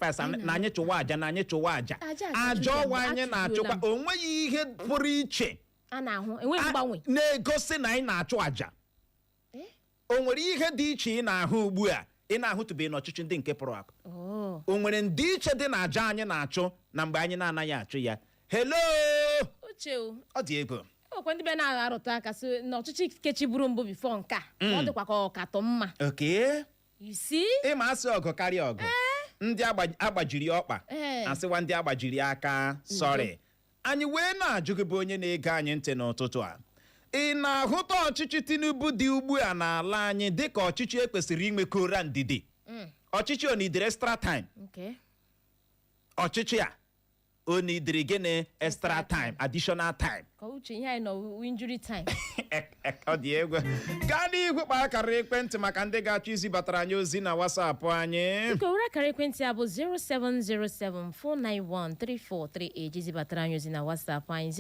sacrifice na anyị chụwa aja, na anyị chụwa aja. Aja aja achụjụ ọwa anyị achụjuola na-achụkwa m. o nweghị ihe pụrụ iche a na-ahụ, enweghị mgbanwe na-egosi na anyị na-achụ aja. Eh? O nwere ihe dị iche ị na-ahụ ugbu a ị na-ahụtụbeghị n'ọchịchị ndị nke pụrụ apụ? Oh. O nwere ndịiche dị na aja anyị na-achụ na mgbe anyị na-anaghị achụ ya? Hello? Uche o. Ọ dị ego. Enwekwa ndị be na-agha arụtụ aka sị na ọchịchị kechiburu mbụ before nke a, ọ dịkwa ka ọ katọ mma. Okay. You see? Ịma asị ọgụ karịa ọgụ, ndị agbajiri ọkpa asịwa ndị agbajiri aka, sorry. Anyị wee na-ajụ gị bụ onye na-ege anyị ntị n'ụtụtụ a, ị na-ahụta ọchịchị Tinubu dị ugbu a n'ala anyị dịka ọchịchị ekwesịrị inwekora ndidi, ọchịchị onidiri extra time? Ọchịchị a onidiri gịnị? Extra time, additional time. Ka uche, ihe anyị nọ injury time. Ọ dị egwu. Gaa n'ihu, kpaa akara ekwentị maka ndị ga-achọ izibatara anyị ozi na WhatsApp anyị. Biko, were akara ekwentị a bụ 07074913438 zibatara anyị ozi na WhatsApp anyị,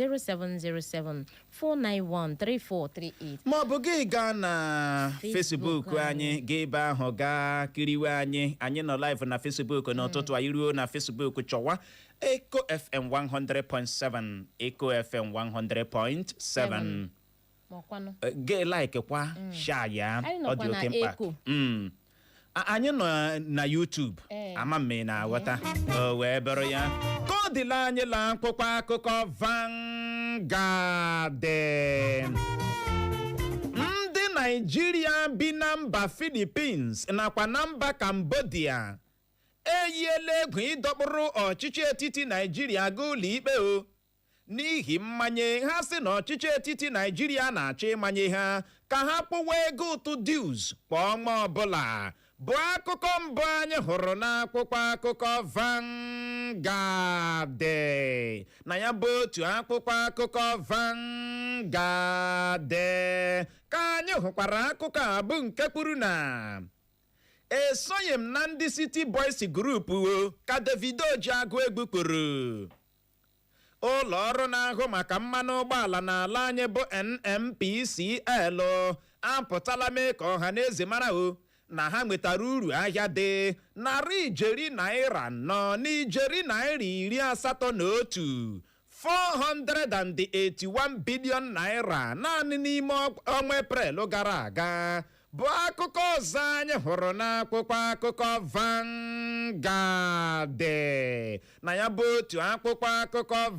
07074913438. Ma ọ bụ gị gaa na Facebook Facebook anyị, gaa ebe ahụ gaa kiriwe anyị. Anyị nọ live na Facebook n'ụtụtụ. Anyị ruo na Facebook, chọwa Eco FM 100.7, Eco FM 100.7. Ma ọkwanụ Gị like kwa, share ya. Anyị Ọ dị nọkwa na oke mkpa. Eco. Anyị nọ na YouTube. Ama m ị na-aghọta. O wee bụrụ ya ka ọ dịla anyị la akwụkwọ akụkọ Vanguard. Ndị Naijiria bi na mba Philippines nakwa na mba Cambodia eyiela egwu ịdọkpụrụ ọchịchị etiti Naijiria gaa ụlọ ikpe o n'ihi mmanye ha sị na ọchịchị etiti Naijiria na-achọ ịmanye ha ka ha kwụwa ego ụtụ dues kwa ọnwa ọbụla, bụ akụkọ mbụ anyị hụrụ n'akwụkwọ akụkọ Vanguard. Na ya bụ otu akwụkwọ akụkọ Vanguard ka anyị hụkwara akụkọ a bụ nke kwuru na esoghị m na ndị City Boys Group o, ka Davido ji agụ egwu kwuru. Ụlọ ọrụ na-ahụ maka mmanụ ụgbọala n'ala anyị bụ NNPCL apụtala mee ka ọha na eze mara o na ha nwetara uru ahịa dị ₦400 na ijeri naira 81, 481 billion naira naanị n'ime ọnwa Eprel gara aga, bụ akụkọ ọzọ anyị hụrụ n'akwụkwọ akụkọ Vanguard. Na ya bụ otu akwụkwọ akụkọ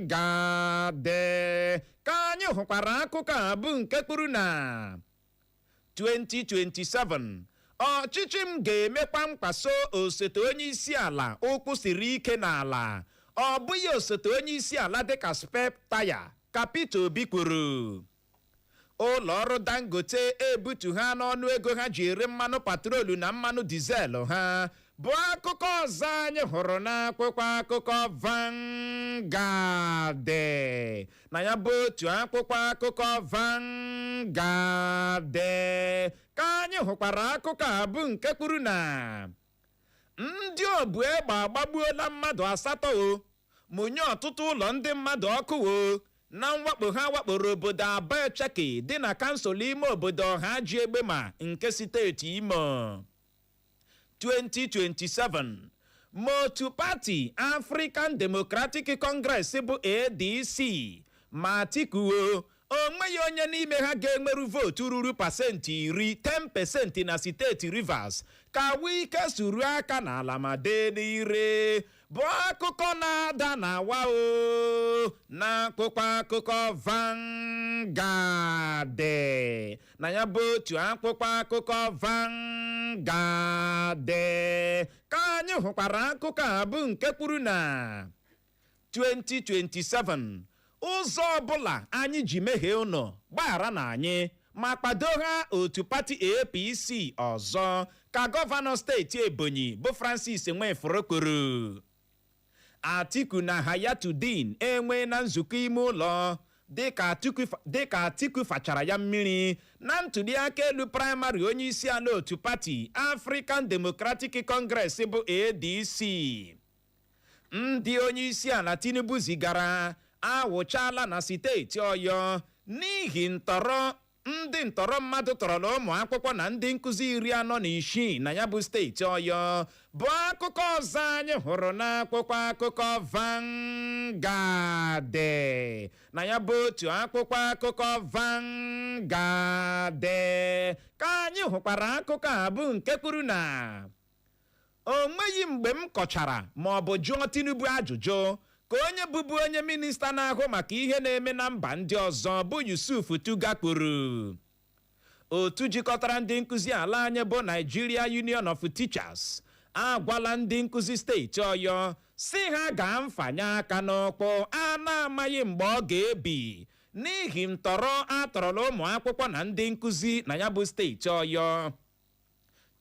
Vanguard ka anyị hụkwara akụkọ a bụ nke kwuru na 2027 ọchịchị m ga-emekwa mkpaso osote onye isi ala ụkwụ siri ike n'ala, ọ bụghị osote onye isi ala dịka spare tire, ka Peter Obi kwuru. Ụlọ ọrụ Dangote ebutu ha n'ọnụ ego ha ji ere mmanụ patrolu na mmanụ dizel ha, bụ akụkọ ọzọ anyị hụrụ n'akwụkwọ akụkọ Vanguard. Na ya bụ otu akwụkwọ akụkọ Vanguard ka anyị hụkwara akụkọ a bụ nke kwuru na ndị obu egbe agbagbuola mmadụ asatọ o mụnye ọtụtụ ụlọ ndị mmadụ ọkụ o na mwakpo ha wakporo obodo Abaecheke dị na kansụl ime obodo Ọhaji Egbema nke steeti Imo. 2027 ma otu pati African Democratic Congress bụ ADC ma Atiku o, onweghị onye n'ime ha ga-enweru vootu ruru pasentị 10, 10% na steeti Rivers, ka Wike suru aka n'ala ma dee n'ire, bụ akụkọ na-ada na wa o n'akwụkwọ akụkọ Vanguard. Na ya bụ otu akwụkwọ akụkọ Vanguard ka anyị hụkwara akụkọ a bụ nke kwuru na 2027 ụzọ ọbụla anyị ji mehie ụnụ, gbaghara na anyị ma kwado ha otu pati APC ọzọ, ka gọvanọ steeti Ebonyi bụ Francis Nwefuru kwuru. Atiku na Hayatuddin enwee na nzukọ ime ụlọ dịka Atiku fachara ya mmiri na ntụliaka elu praịmarị onye isi ala otu pati African Democratic Congress bụ ADC. Ndị onye isi ala Tinubu zigara awụchala na steeti Ọyọ n'ihi ntọrọ. Ndị ntọrọ mmadụ tọrọla ụmụ akwụkwọ na ndị nkụzi 46 na ya bụ steeti Ọyọ, bụ akụkọ ọzọ anyị hụrụ n'akwụkwọ akụkọ Vanguard. Na ya bụ otu akwụkwọ akụkọ Vanguard ka anyị hụkwara akụkọ a, bụ nke kwuru na o nweghị mgbe m kọchara ma ọ bụ jụọ Tinubu ajụjụ, ka onye bụbu onye minista na-ahụ maka ihe na-eme na mba ndị ọzọ bụ Yusuf Tuga kwuru. Otu jikọtara ndị nkụzi ala anyị bụ Nigeria Union of Teachers agwala ndị nkụzi steeti Ọyọ si ha gaa mfanye aka n'ụkwụ a na-amaghị mgbe ọ ga-ebi n'ihi ntọrọ atọrọla ụmụ akwụkwọ na ndị nkụzi na ya bụ steeti Ọyọ.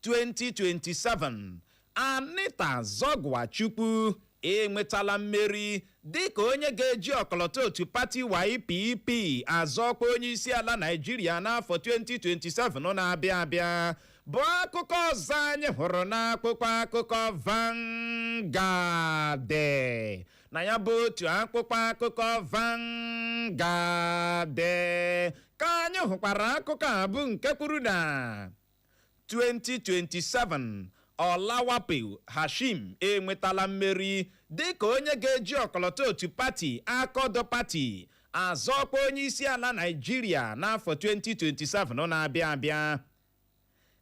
2027, Anita Zọgwachukwu enwetala mmeri dịka onye ga-eji ọkọlọtọ otu pati YPP azọkwa onye isi ala Naịjirịa n'afọ 2027 na-abịa abịa, bụ akụkọ ọzọ anyị hụrụ n'akwụkwọ akụkọ Vanguard. Na ya bụ otu akwụkwọ akụkọ Vanguard ka anyị hụkwara akụkọ a, bụ nke kwuru na 2027, Olawape Hashim enwetala mmeri dịka onye ga-eji ọkọlọtọ otu pati Accord Party azọkwa onye isi ala Naịjirịa n'afọ 2027 na-abịa abịa.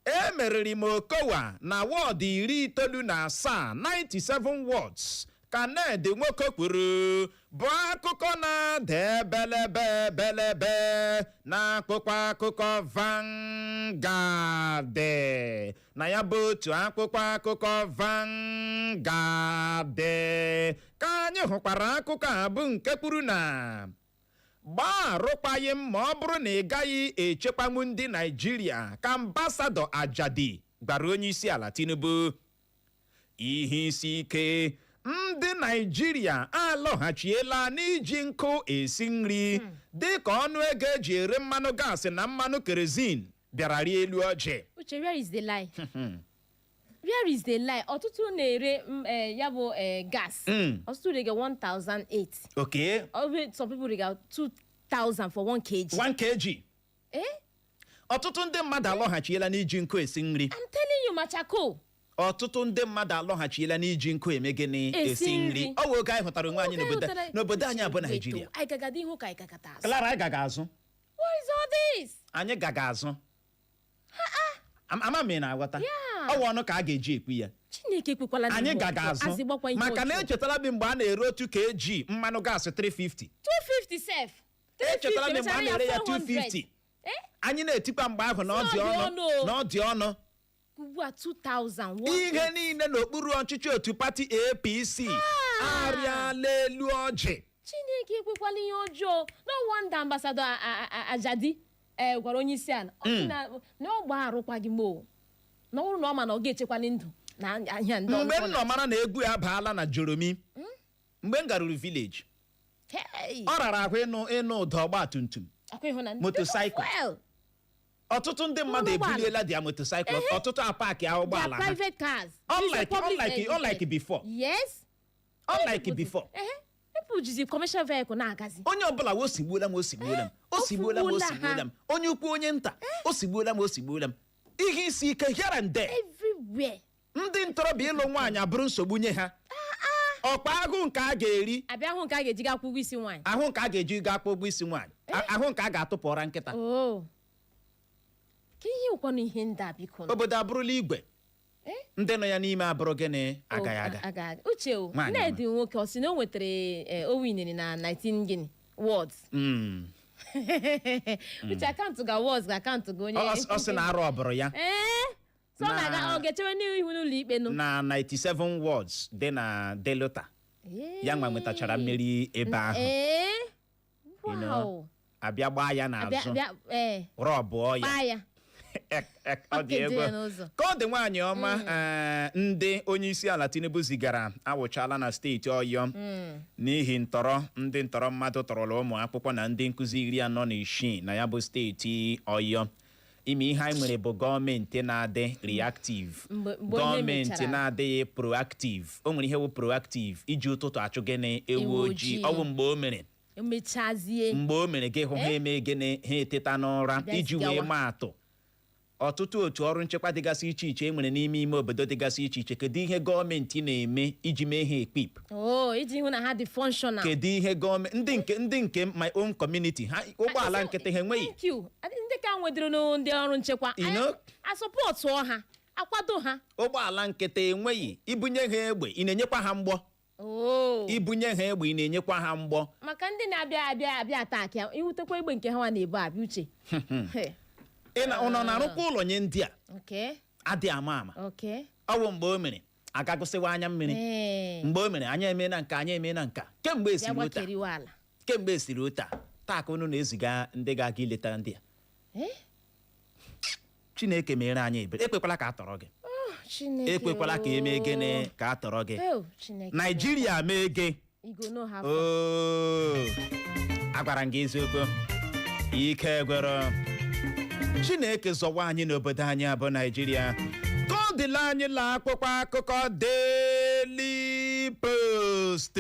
Emeriri m Okowa na wọdụ 97, 97 wards, ka Ned Nwoko kwuru, bụ akụkọ na-ada ebelebe ebelebe n'akwụkwọ akụkọ Vanguard. Na ya bụ otu akwụkwọ akụkọ Vanguard ka anyị hụkwara akụkọ a, bụ nke kwuru na gbaa arụkwaghị m ma ọ bụrụ na ị gaghị echekwanwu ndị Naijiria, ka Ambassador Ajadi gwara onye isi ala Tinubu. Ihe isi ike, ndị Naijiria alọghachiela n'iji nkụ esi nri dịka ọnụ ego eji ere mmanụ gaasị na mmanụ kerozin bịara rie elu ọjị. Uche, where is the lie? Where is the lie? Ọtụtụ na-ere ya bụ gas. Ọtụtụ rega 1008. Some people rega 2000 for 1 kg. 1 kg. Eh. Ọtụtụ ndị mmadụ alọghachiela n'iji nkụ esi nri. I'm telling you, ma charcoal. Ọtụtụ ndị mmadụ alọghachiela n'iji nkụ eme gịnị? Esi Esi nri. nri. Ọ wụ oge anyị hụtara onwe anyị Oge n'obodo n'obodo anyị abụ Wait, Naijiria. oh, anyị gagada ihu ka anyị gagada azụ. Clara, anyị gaga azụ. What is all this? Anyị gaga azụ. Ama m ị na-aghọta. Yeah. Ọ wụ ọnụ ka a ga-eji ekwu ya. Chineke ekwekwala Anyị n'ihe gaga ọjọọ. azụ Azị gbakwa ihe maka na ọjọọ. echetala m mgbe a na-ere otu kg mmanụ gaasị 350. 250 sef. Echetala m mgbe a 350, na-ere ya 400. 250. Eh? Anyị na-etikwa mgbe ahụ na ọ dị Sị ọ dị ọnụ, ọnụ o. na ọ dị ọnụ. Ugbu a, 2000. Ihe niile n'okpuru ọchịchị otu pati APC arịala elu ọjị. Chineke ekwekwala ihe ọjọọ. No wonder Ambassador Ajadi gwara onye isi ala, ọ sị na ọ gba arụkwaghị m o, na ọ bụrụ na ọ ma na ọ ga-echekwali ndụ na ahịa ndị Mgbe m ọrụ. nọ mara na egwu ya abaala na Joromi, mgbe m garuru village, Hey! ọ rara ahụ ịnụ ụda ọgba tum tum, Akwa ịhụ na ndị motorcycle. Well, Ọtụtụ ndị mmadụ Ụgbọala. ebuliela their motorcycle, ọtụtụ apaki their ụgbọala ha. private cars. Unlike- It's a public unlike before. Yes. Unlike before. Ehe. People jizi commercial vehicle na-agazi. Onye ọbụla, o sigbuola m, o sigbuola m, o sigbuola m, o o sigbuola m, onye ukwu, onye nta, o sigbuola m, o sigbuola m. Ihe isi ike here and there. Everywhere. Ndị ntorobịa, ịlụ nwaanyị abụrụ nsogbu nye ha. Ọkpa ahụ nke a ga-eri, Abịa hụ nke a ga-eji ga akwụ ụgwọ isi nwaanyị. Ahụ nke a ga-eji ga akwụ ụgwọ isi nwaanyị, ahụ nke a ga-atụpụ ụra nkịta. Oh. Ka ihe ụkwanụ ihe ndị a, biko nụ. Obodo abụrụla igwe. Eh? Ndị nọ ya n'ime abụrụ gịnị? Agaghị aga. Aga aga. Uche o, Nwaanyị. Ned Nwoke, ọ sị na o nwetara o winere na 19 gịnị wards. Uche, akaụntụ ga wards ga akaụntụ ga onye. Ọ sị na arụ ọbụrụ ya. Ee, so ọ na-aga, ọ ga-echewe n'ihu n'ụlọ ikpe nụ. Na 97 wards dị na Delta, ya nwa nwetachara mmeri ebe ahụ. Ee. You know, Wow. abịa gbaa ya Abịa n'azụ, bịa ee rọbụọ ya. Gbaa ya. Ọ dị Oke dị egwu. ya n'ụzọ. Ka ọ dị, nwaanyị ọma, ee, ndị onye isi ala Tinubu zigara awụchala na steeti Ọyọ n'ihi ntọrọ ndị ntọrọ mmadụ tọrọla ụmụ akwụkwọ na ndị nkụzi 46 na ya bụ steeti Ọyọ. Ime ihe anyị nwere bụ gọọmenti na-adị reactive, Mgbe onye gọọmenti mechara. na-adịghị proactive. O nwere ihe wụ proactive, iji ụtụtụ achụ gịnị? Ewu Ewu ojii. ojii. Ọ bụ mgbe o mere. Emechazie. Mgbe o mere gị hụ ha eme gịnị? Ha eteta n'ụra. Bịa Iji wee zigawa. maa atụ, ọtụtụ otu ọrụ nchekwa dịgasị iche iche e nwere n'ime ime obodo dịgasị iche iche, kedu ihe gọọmenti na-eme iji mee ha equip? Oh, iji hụ na ha dị functional. Kedu ihe gọọmenti, ndị nke my own community, ha ụgbọala nkịtị ha enweghị. Thank you. Ndị ka nwedịrị ndị ọrụ nchekwa, You know? asọpọtụọ ha, akwado ha. Ụgbọala nkịtị enweghị. Ibunye ha egbe, ị na-enyekwa ha mgbọ? Oh. Ibunye ha egbe, ị na-enyekwa ha mgbọ? Maka ndị na-abịa abịa abịa attack ya, ihutekwa egbe nke ha nwa na-ebu abịa, uche. Hey. Ị na ụnọ na-arụkwa ụlọ nye ndị a? Adị ama ama. Ọ bụ mgbe o mere agagụsịwa anya mmiri. Mgbe o mere anyị eme na nka, anyị eme na nka kemgbe Bịa esiri ụta. gbakeriwa ala. Kemgbe esiri ụta taa ka unu na-eziga ndị ga-aga ileta ndị a. Eh? Chineke mere anyị ebere. Ekwekwala ka a tọrọ gị. Oh, Chineke. Ekwekwala ka emee gịnị? Ka a tọrọ gị. Oh, Chineke. Naijiria mee gị. You go know how. Oo, agwara m gị eziokwu, ike gwere. Chineke zọwa anyị n'obodo anyị abụ Naijiria. Ka ọ dịla anyị la akwụkwọ akụkọ Daily Post.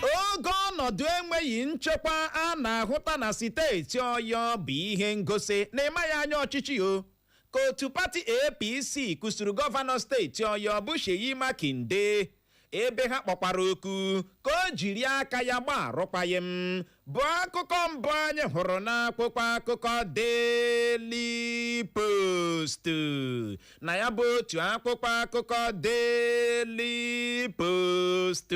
Oge ọnọdụ enweghị nchekwa a na-ahụta na steeti Ọyọ bụ ihe ngosi na ịmaghị anya ọchịchị o, ka otu pati APC kụsiri gọvanọ steeti Ọyọ bụ Seyi Makinde, ebe ha kpọkwara oku ka o jiri aka ya gbaa arụkwaghịm, bụ akụkọ mbụ anyị hụrụ n'akwụkwọ akụkọ Daily Post. Na ya bụ otu akwụkwọ akụkọ Daily Post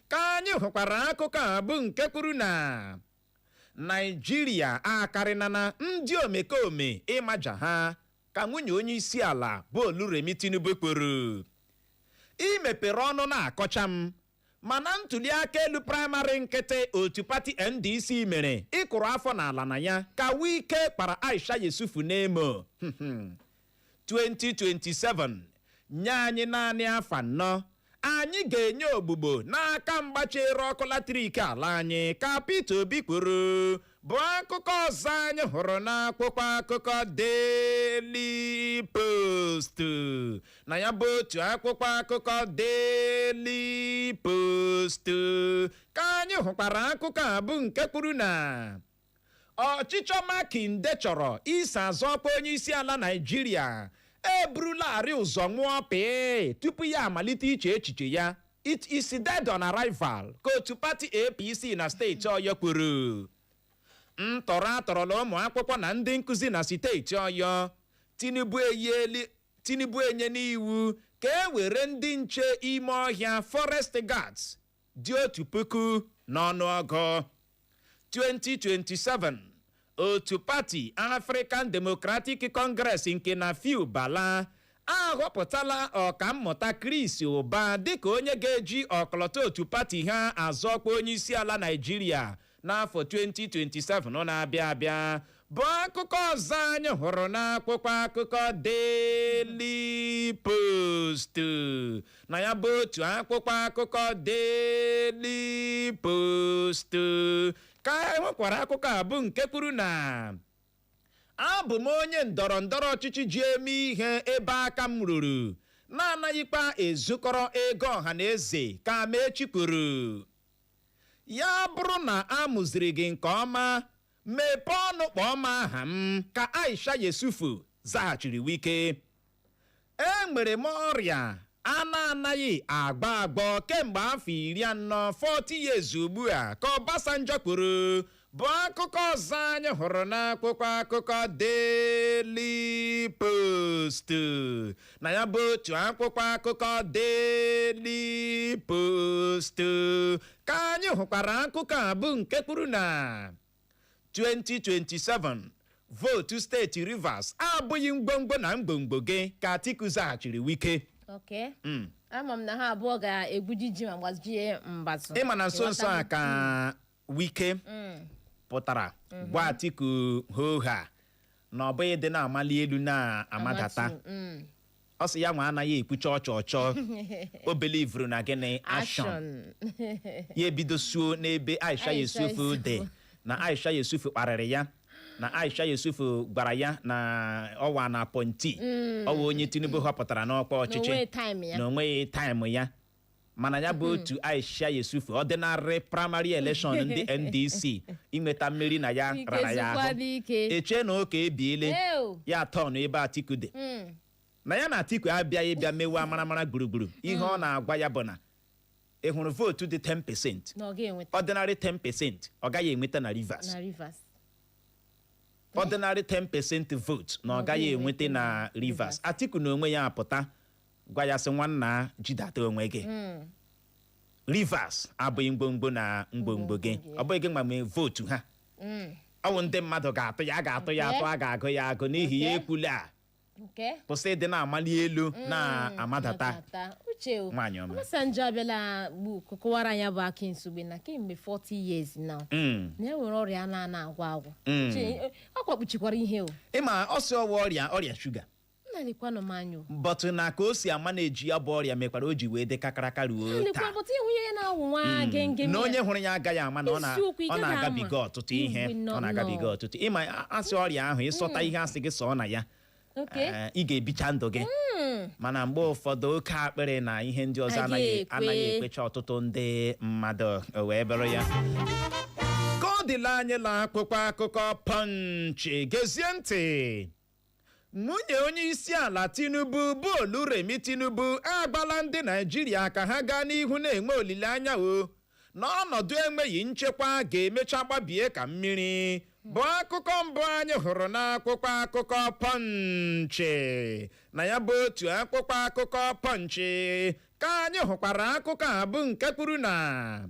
ka anyị hụkwara akụkọ a bụ nke kwuru na Naijiria akarịnana ndị omekome ịmaja ha, ka nwunye onye isi ala bụ Oluremi Tinubu kwuru. Ị mepere ọnụ na-akọcha m, mana ntuli aka elu praịmarị nkịtị otu pati NDC mere, ịkụrụ afọ n'ala na ya, ka Wike kpara Aisha Yesufu n'emo. 2027, nye anyị naanị afọ 4, anyị ga-enye ogbugbo n'aka mgbachere ọkụ latrik ala anyị, ka Peter Obi kwuru, bụ akụkọ ọzọ anyị hụrụ n'akwụkwọ akụkọ Daily Post. Na ya bụ otu akwụkwọ akụkọ Daily Post ka anyị hụkwara akụkọ a bụ nke kwuru na ọchịchọ Makinde chọrọ iso azọ ọkwa onye isi ala Naijiria eburularị ụzọ nwụọ pịị tupu ya amalite iche echiche ya. It is dead on arrival, ka otu pati APC na steeti Ọyọ kwuru. Ntọrọ atọrọla ụmụ akwụkwọ na ndị nkụzi na steeti Ọyọ. Tinubu eyieli, Tinubu enye n'iwu ka e were ndị nche ime ọhịa, forest guards, dị 1,000 n'ọnụọgụ. 2027, otu pati African Democratic Congress nke Nafiu Bala ahọpụtala ọkammụta Chris Ụba dịka onye ga-eji ọkọlọtọ otu pati ha azọkwa onye isi ala Naijiria n'afọ 2027 na-abịa abịa, bụ akụkọ ọzọ anyị hụrụ n'akwụkwọ akụkọ Daily Post. Na ya bụ otu akwụkwọ akụkọ Daily Post ka e nwekwara akụkọ a bụ nke kwuru na abụ m onye ndọrọ ndọrọ ọchịchị ji eme ihe ebe aka m ruru, na-anaghịkwa ezukọrọ ego ọha na eze, ka Amechi kwuru. Ya bụrụ na a mụziri gị nke ọma, mepee ọnụ kpọọ m aha m, ka Aisha Yesufu zaghachiri Wike. Enwere m ọrịa a na-anaghị agbọ agbọ kemgbe afọ 40, 40 years ugbu a, ka Obasanjo kwuru, bụ akụkọ ọzọ anyị hụrụ n'akwụkwọ akụkọ Daily Post. Na ya bụ otu akwụkwọ akụkọ Daily Post ka anyị hụkwara akụkọ a bụ nke kwuru na 2027, vootu steeti Rivers abụghị ngwongwo na mgbomgbo gị, ka Atiku zaghachiri Wike. Okay. Ama m na ha abụọ ga-egwuji ji ma gbajie mbazụ. Ịma na nso nso a ka Wike pụtara gwa Atiku hoha na ọ bụghị dị na-amali elu na-amadata. Ọ sị ya nwa anaghị ekwu chọọ chọọ chọọ, o belivuru na gịnị? Action. Action. Ya ebido suo n'ebe Aisha Aisha Yesufu Yesufu. dị na Aisha Yesufu kparịrị ya, na Aisha Yesufu gwara ya na ọwa na appointee, ọwa onye Tinubu họpụtara n'ọkwa ọchịchị. Na onweghị time ya. Na onweghị time ya. Mana ya bụ otu Aisha Yesufu, ordinary primary election ndị NDC, inweta mmeri na ya Ike rara ya zukwa ahụ. n'ike. Echee na ụka ebiele. Ew. Ya atọ ebe Atiku dị, na ya na Atiku abịaghị bịa mewe amaramara gburugburu. Ihe ọ na-agwa ya bụ na ị hụrụ vootu dị 10%, Na ọ ga-enweta. ordinary 10%, ọ gaghị enweta na Rivers. Na Rivers. Ordinary 10% vote na ọ gaghị enweta na Rivers. Atiku na onwe ya apụta gwa ya sị, "Nwanna, jidata onwe gị. Rivers abụghị mgbomgbo na mgbomgbo gị. Ọ bụghị gị ma mee vootu ha. Ọ bụ ndị mmadụ ga-atụ ya, a ga-atụ ya atụ, a ga-agụ ya agụ. N'ihi ya, ekwula a. Kwụsị ịdị na-amali elu na-amadata." Amadata. Uche o. Nwaanyị ọma. Obasanjo abịala gbu kọwara ya bụ aka nsogbe na kemgbe 40 years now na e nwere ọrịa na-ana agwọ agwọ. Uche, ọ kwakpuchikwara ihe o. Ịma ọsị ọwa ọrịa shuga. Nna, lekwanụ m anya o. But na ka o si ama na-eji ya bụ ọrịa mekwara o ji wee dị kakaraka ruo Lekwa taa. pụta ihu ya na-awụ nwa genge. Na onye hụrụ ya agaghị ama na ọ na Isiokwu, ị ọ gaghị na-agabiga ama. ọtụtụ ihe. Igwe nọ Ọ na-agabiga nnọọ. ọtụtụ. Ịma asị ọrịa ahụ, ịsọta ihe asị gị sọọ na ya, ị ga-ebicha ndụ gị. Mana mgbe ụfọdụ, oke akpịrị na ihe ndị ọzọ Agaghị anaghị ekwe. anaghị ekwecha ọtụtụ ndị mmadụ. O wee bụrụ ya ka ọ dịla anyị la akwụkwọ akụkọ Punch. Gezie ntị. Nwunye onye isi ala Tinubu bụ Oluremi Tinubu agbala ndị Naijiria ka ha gaa n'ihu na-enwe olileanya o na ọnọdụ enweghị nchekwa ga-emecha gbabie ka mmiri, bụ akụkọ mbụ anyị hụrụ n'akwụkwọ akụkọ Punch. Na ya bụ otu akwụkwọ akụkọ Punch ka anyị hụkwara akụkọ a bụ nke kwuru na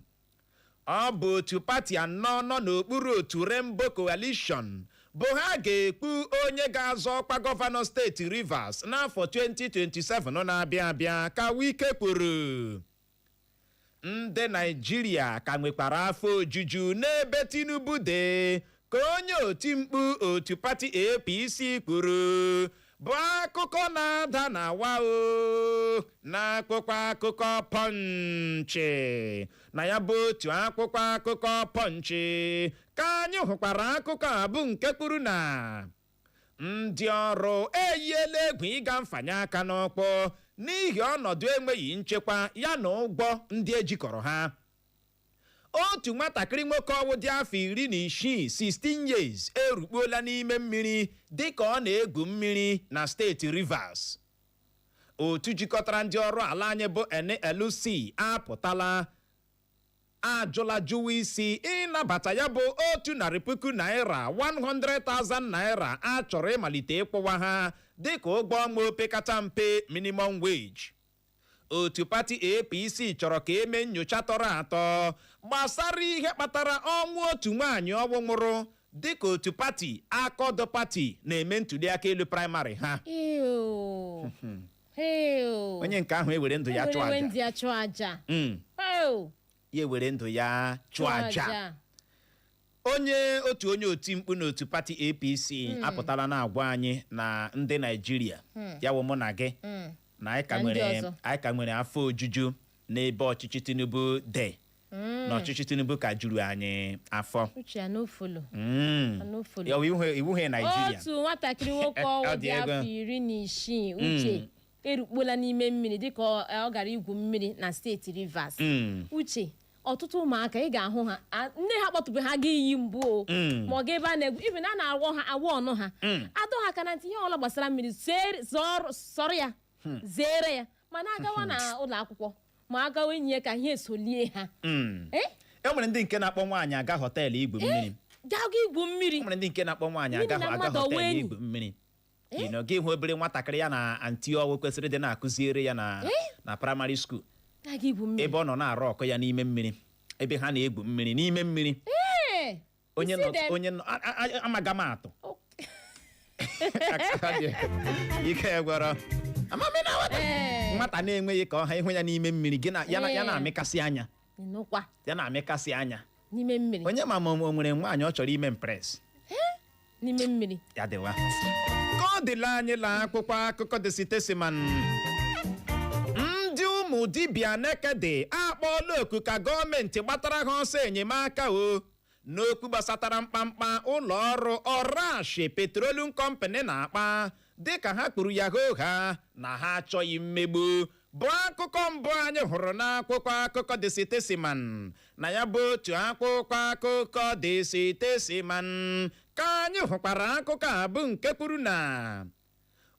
ọ bụ otu pati anọ nọ n'okpuru otu Rainbow Coalition bụ ha ga-ekpu onye ga-azọ ọkwa gọvanọ steeti Rivers n'afọ 2027 na-abịa abịa, ka Wike kwuru. Ndị Naijiria ka nwekwara afọ ojuju n'ebe Tinubu dị, ka onye oti mkpu otu pati APC kwuru, bụ akụkọ na-ada na wa o n'akwụkwọ akụkọ Punch. Na ya bụ otu akwụkwọ akụkọ Punch ka anyị hụkwara akụkọ a bụ nke kwuru na ndị ọrụ eyiela egwu ịga mfanye aka n'ọkpọ n'ihi ọnọdụ enweghị nchekwa ya na ụgwọ ndị ejikọrọ ha. Otu nwatakịrị nwoke ọwụ dị afọ 16, 16 years, erukpuola n'ime mmiri dịka ọ na-egwu mmiri na steeti Rivers. Otu jikọtara ndị ọrụ ala anyị bụ NLC apụtala ajụla jụwa isi ịnabata ya bụ ₦100,000, 100,000 naira, a chọrọ ịmalite ịkwụwa ha dịka ụgwọ ọnwa opekata mpe, minimum wage. Otu pati APC chọrọ ka eme nyocha tọrọ atọ gbasara ihe kpatara ọnwụ otu nwaanyị ọnwụ nwụrụ dịka otu pati Accord Party na-eme ntụliaka elu primary ha. Ew. Ew. Onye nke ahụ ewere ndụ ya chụọ Ewere aja. ndị ya chụọ aja. Ew. Ya ewere ndụ ya chụọ aja. Onye otu onye oti mkpu n'otu pati APC apụtala na-agwa anyị na ndị Naijiria, ya wụ mụ na gị, na anyị ka Na ndị nwere ọzọ. anyị ka nwere afọ ojuju n'ebe ọchịchị Tinubu dị, na ọchịchị Tinubu ka juru anyị afọ. Uche, I no follow. I no follow. Ya wụ iwuhe Naijiria. Otu nwatakịrị nwoke ọwụ Ọ dị dị ego. afọ 16, Uche, erukpuola n'ime mmiri dịka ọ gara igwu mmiri na steeti Rivers. Uche, ọtụtụ ụmụaka ị ga-ahụ ha, nne ha kpọtụbe ha ga iyi mbụ o, ma ọ ga ebe a na-egwu ibe na a na-agwọ ha awọ ọnụ ha, adọ ha aka na ntị ihe ọla gbasara mmiri, zọrọ ya, zere ya. Mana agawa na ụlọ akwụkwọ ma agawa enyi ya ka ihe esolie ha. Eh? E nwere ndị nke na-akpọ nwaanyị aga họteelụ igwu mmiri. Gaa igwu mmiri. E nwere ndị nke na-akpọ nwaanyị Mmiri aga na aga mmadụ ọwa họteelụ enyi. igwu mmiri. Gị hụ obere nwatakịrị ya na aunty ọwụ kwesịrị ịdị na-akụziere ya na primary school, aga igwu mmiri, ebe ọ nọ na-arụ ọkụ ya n'ime mmiri, ebe ha na-egwu mmiri n'ime mmiri. Ee, Onye you see nọ them? Onye nọ amaga m atụ ike gwọrọ amami na nwata. Nwata na-enweghị ka ọha ịhụ ya n'ime mmiri, gị na ya ya na-amịkasị anya. Nụkwa. Ya na-amịkasị anya. N'ime mmiri. Onye ma o nwere nwaanyị ọ chọrọ ime impress. N'ime mmiri. Ya dịwa ka ọ dịla anyị la akwụkwọ akụkọ The Statesman. Ndị ụmụ dibịa nekede akpọọla oku ka gọọmenti gbatara ha ọsọ enyemaka o n'okwu gbasatara mkpamkpa ụlọ ọrụ Orashi Petroleum Company na-akpa, dịka ha kpuru ya hoo ha na ha achọghị mmegbu. Bụ akụkọ mbụ anyị hụrụ n'akwụkwọ akụkọ The Statesman. Na ya bụ otu akwụkwọ akụkọ The Statesman ka anyị hụkwara akụkọ a, bụ nke kwuru na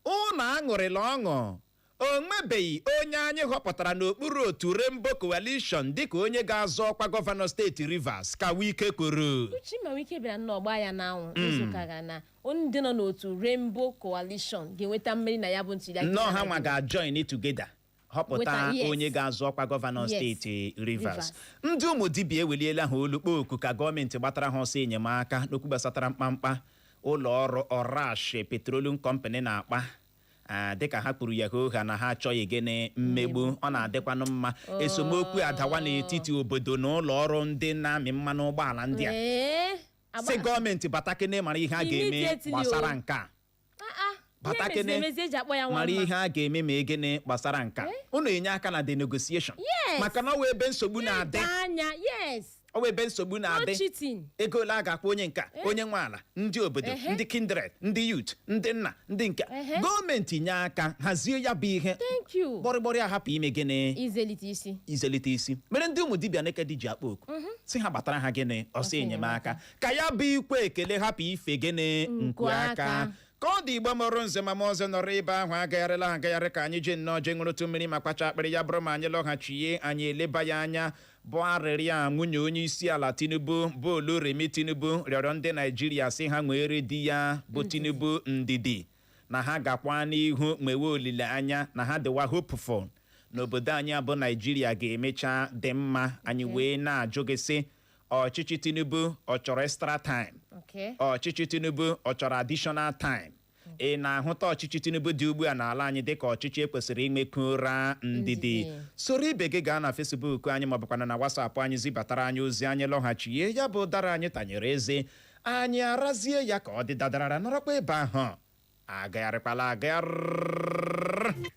ụnụ aṅụrịla ọṅụ, o nwebeghị onye anyị họpụtara n'okpuru otu Rainbow Coalition dịka onye ga-azọ ọkwa gọvanọ steeti Rivers, ka Wike kwuru. Uche, ma Wike bịara nnọọ gbaa ya n'anwụ izuụka ga na ndị nọ n'otu Rainbow Coalition ga-enweta mmeri na ya bụ ntụliaka. Nnọọ ha nwa ga-join together họpụta Nweta, yes. onye ga-azọ ọkwa gọvanọ steeti Rivers. Rivers. Ndị ụmụ dibịa eweliela ha olu kpọọ oku ka gọọmenti gbatara ha ọsọ enyemaka n'okwu gbasatara mkpamkpa ụlọ ọrụ Orash Petroleum Company na-akpa. Dịka ha kwuru ya hoha na ha achọghị gịnị? Mmegbu. Ọ na-adịkwanụ mma esemokwu adawa n'etiti obodo na ụlọ ọrụ ndị na-amị mmanụ ụgbọala ndị a. Ee, Si gọọmenti batakene mara ihe a ga-eme Immediately, gbasara o. nke a. Ah, ah, ihe Batakene meziri emezi eji akpọ ya nwa mara mma. ihe a ga-eme ma egene gbasara nka unu enye aka na the negotiation, maka na ọ wụ ebe nsogbu na-adị. Anya, yes. Ọ wụ ebe nsogbu No na-adị. cheating. Ego ole a ga-akpọ onye nka, onye nwe ala, ndị obodo, ndị kindred, ndị youth, ndị nna, ndị nka. Gọọmenti nye aka hazie ya bụ ihe. Thank you. Gbọrịgbọrị ahapụ ime gịnị? Izelite isi. Izelite isi mere ndị ụmụ dibịa nekedi ji akpọ oku si ha gbatara ha gịnị? Ọsọ enyemaka, ka ya bụ ikwe ekele hapụ ife gịnị? Nku Nku aka. aka. Ka ọ dị, Igbo mụrụ nze ma ọzọ nọrọ ebe ahụ agagharịla agagharị, ka anyị jee nnọọ jee ṅụrụtụ mmiri ma kpacha akpịrị. Ya bụrụ ma anyị lọghachie, anyị eleba ya anya bụ arịrịa a nwunye onye isi ala Tinubu bụ Oluremi Tinubu rịọrọ ndị Naijiria, sị ha nwere di ya bụ Tinubu ndidi, na ha gakwa n'ihu nwewe olileanya, na ha dịwa hopeful n'obodo anyị abụ Naijiria ga-emecha dị mma. Anyị wee na-ajụ gị sị, ọchịchị Tinubu ọ chọrọ extra time? Ọchịchị Tinubu ọ chọrọ additional time? Ị na-ahụta ọchịchị Tinubu dị ugbu a n'ala anyị dịka ọchịchị ekwesịrị inwekwu ụra ndidi? Ndidi. Soro ibe gị gaa na Facebook anyị maọbụkwana na WhatsApp anyị, zibatara anyị ozi. Anyị lọghachie, ya bụ ụdara anyị tanyere eze, anyị arazie ya ka ọ dị dadarara. Nọrọkwa ebe ahụ, agagharịkwala agagharị.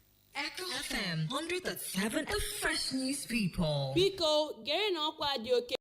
Echo FM 100.7, the fresh news people. Biko gere na ọkwa dị oke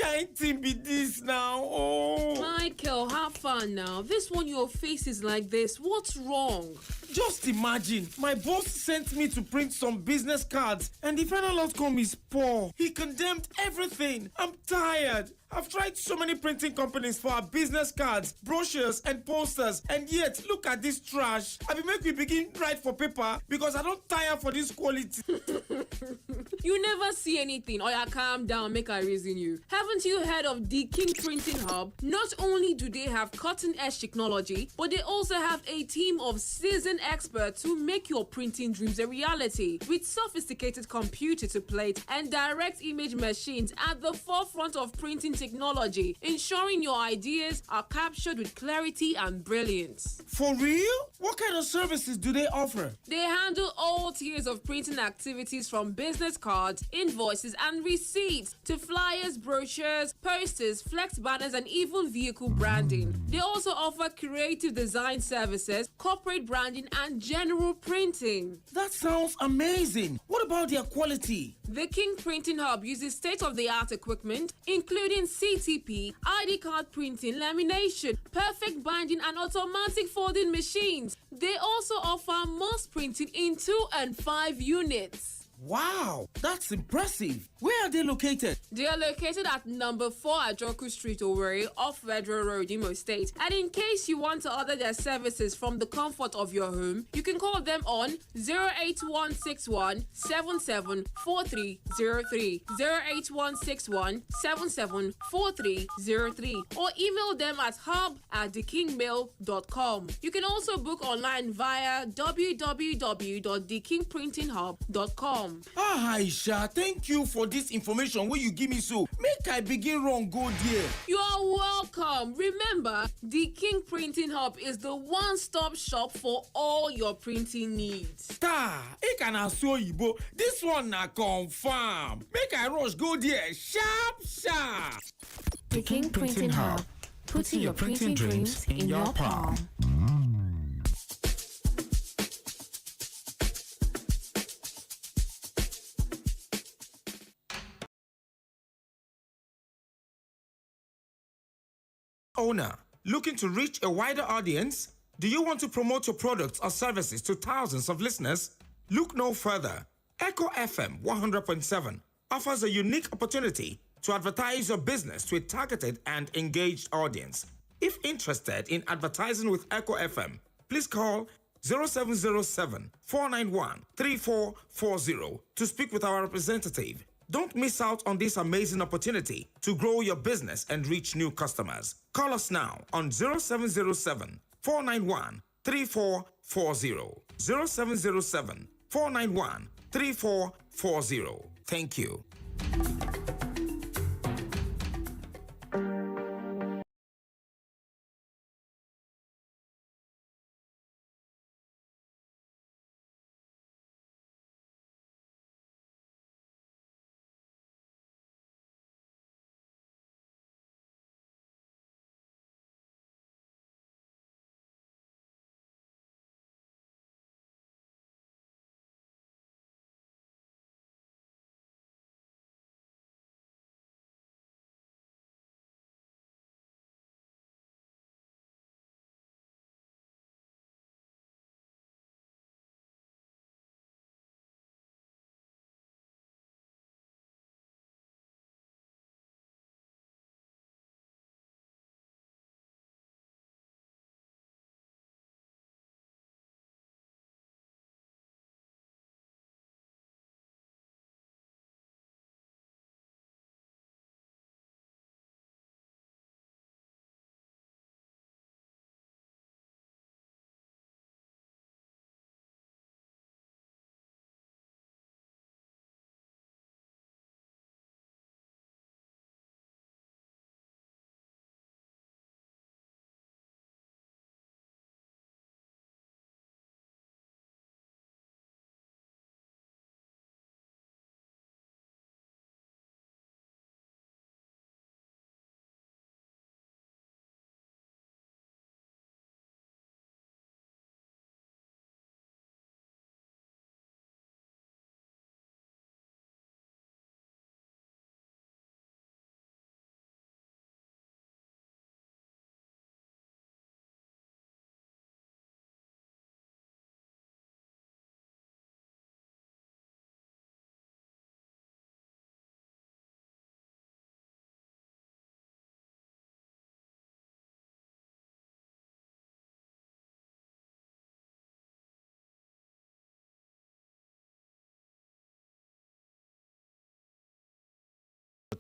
Kind thing be this now? Oh. Michael, have fun now. This one, your face is like this. What's wrong? Just imagine, my boss sent me to print some business cards and the final outcome is poor. He condemned everything. I'm tired. I've tried so many printing companies for our business cards, brochures, and posters, and yet look at this trash. I be make we begin write for paper because I don't tire for this quality. You never see anything. Oya, calm down, make I reason you. Haven't you heard of the King Printing Hub? Not only do they have cutting edge technology, but they also have a team of seasoned experts who make your printing dreams a reality. With sophisticated computer to plate and direct image machines at the forefront of printing technology, ensuring your ideas are captured with clarity and brilliance. For real? What kind of services do they offer? They handle all tiers of printing activities from business cards, invoices, and receipts to flyers, brochures, posters, flex banners, and even vehicle branding. They also offer creative design services, corporate branding, and general printing. That sounds amazing. What about their quality? The King Printing Hub uses state of the art equipment, including CTP, ID card printing, lamination, perfect binding, and automatic folding machines. They also offer mass printing in 2 and 5 units. Wow, that's impressive. Where are they located? They are located at number 4 Ajoku Street, Owerri, off Federal Road, Imo State. And in case you want to order their services from the comfort of your home, you can call them on 08161 774303, 08161 774303, or email them at hub@thekingmail.com. You can also book online via www.thekingprintinghub.com. Ah, Aisha, thank you for this information wey you give me so. Make I begin run go there. You are welcome. Remember, the King Printing Hub is the one stop shop for all your printing needs. Taa, ị ka na-asụ oyibo. This one na confam. Make I rush go there sharp sharp. The King Printing Hub, putting your printing dreams in your palm. Owner, looking to reach a wider audience? Do you want to promote your products or services to thousands of listeners? Look no further. Echo FM 100.7 offers a unique opportunity to advertise your business to a targeted and engaged audience. If interested in advertising with Echo FM, please call 0707 491 3440 to speak with our representative. Don't miss out on this amazing opportunity to grow your business and reach new customers. Call us now on 0707 491 3440. 0707 491 3440. Thank you.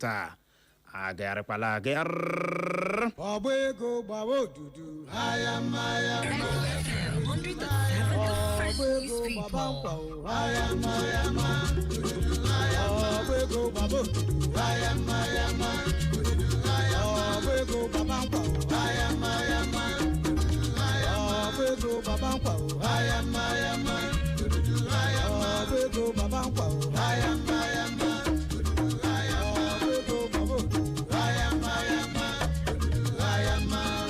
Taa agagharịkwala agagharị. Ọgba ego gbawa odudu aya mmaya. FM 100.7, the fresh Ọgba news ego gbaba people. nkwa o aya mmaya. Ọgba ego gbaba odudu aya mmaya. Ọgba ego gbaba nkwa o aya mmaya. Ọgba ego gbaba nkwa o aya mmaya. Ọgba ego gbaba nkwa o aya mmaya. Ọgba ego gbaba odudu aya mmaya. Aya mmaya.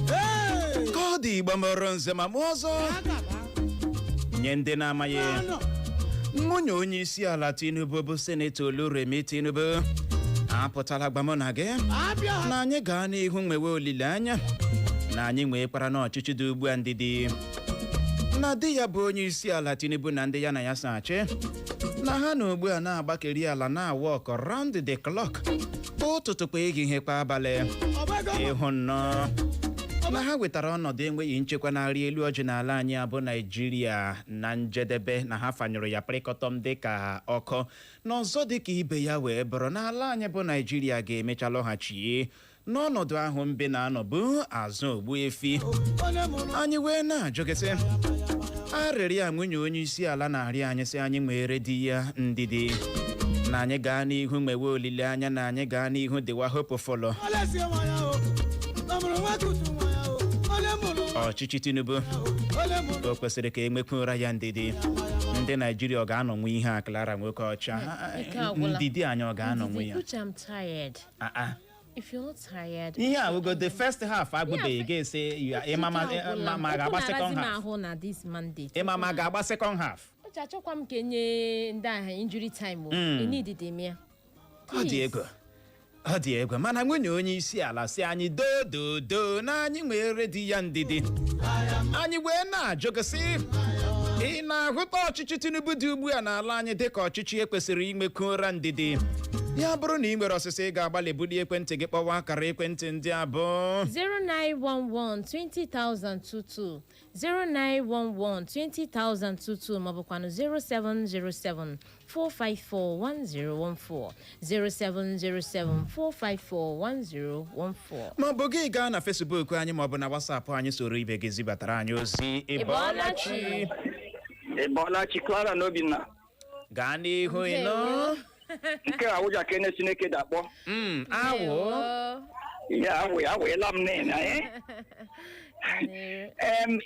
Hey! Ka ọ dị, Igbo mụrụ nze ma mụọ ọzọ, nye ndị na-amaghị, nwunye onye isi ala Tinubu bụ Senator Oluremi Tinubu apụtala gbamụ na gị na anyị gaa n'ihu nwewe olileanya na anyị nwee kpara n'ọchịchị dị ugbu a ndidi na di ya bụ onye isi ala Tinubu na ndị ya na ya so achị na ha na ugbu a na-agbakeri ala na-awa ọkọ round the clock, ụtụtụ kwa ehihie kwa abalị, ịhụ nnọọ na ha wetara ọnọdụ enweghị nchekwa na-arị elu ọjị n'ala anyị abụ Naijiria na njedebe, na ha fanyụrụ ya pịrịkọtọm dịka ọkụ. N'ọzọ, dịka ibe ya wee bụrụ n'ala anyị bụ Naijiria ga-emecha lọghachie n'ọnọdụ ahụ mbe na-anọbụ azụ ogbu efi. Anyị wee na-ajụgịsị arịrịa a nwunye onye isi ala na-arịọ anyị, sị anyị nwere di ya ndidi, na anyị gaa n'ihu nwewe olileanya, na anyị gaa n'ihu dịwa hopeful. Ọchịchị Tinubu o kwesịrị ka enwekwu ụra ya ndidi? Ndị Naijiria ọ ga-anọnwu ihe a? Clara nwoke ọcha. Ike agwụla. Ndidi anyị ọ ga-anọnwu Ndidi, ya? Uche, I'm tired. Ah, ah. If you're not tired. Ihe a wụgo the first half agwụbeghị, ga-ese ịma ma ma ga-agba second half. Ahụ na this mandate. Ịma ma ga-agba second half. Uche, achọkwa m ka enye ndị agha injury time o. Enidide m ya. Ọ dị egwu, ọ dị egwu, mana nwunye onye isi ala si anyị doo doo doo na anyị nwere di ya ndidi. Anyị wee na-ajụgịsị, ị na-ahụta ọchịchị Tinubu dị ugbu a n'ala anyị dịka ọchịchị ekwesịrị inwekwu ụra ndidi? Ya bụrụ na ị nwere ọsịsa, ị ga-agbalị bulie ekwentị gị kpọwa akara ekwentị ndị abụọ: 0911 20022, 0911 20022, maọbụkwanụ 0707 454 1014, 0707 454 1014. Maọbụ gị gaa na Facebook anyị maọbụ na WhatsApp anyị, soro ibe gị zibatara anyị ozi. Ị bọọla chi? Ị bọọla chi, Clara na Obinna. Gaa n'ihu, ịnụ. Nke a wụja kene Chineke dakpọ. Awụ. Ya awụ awụela m n'ihi na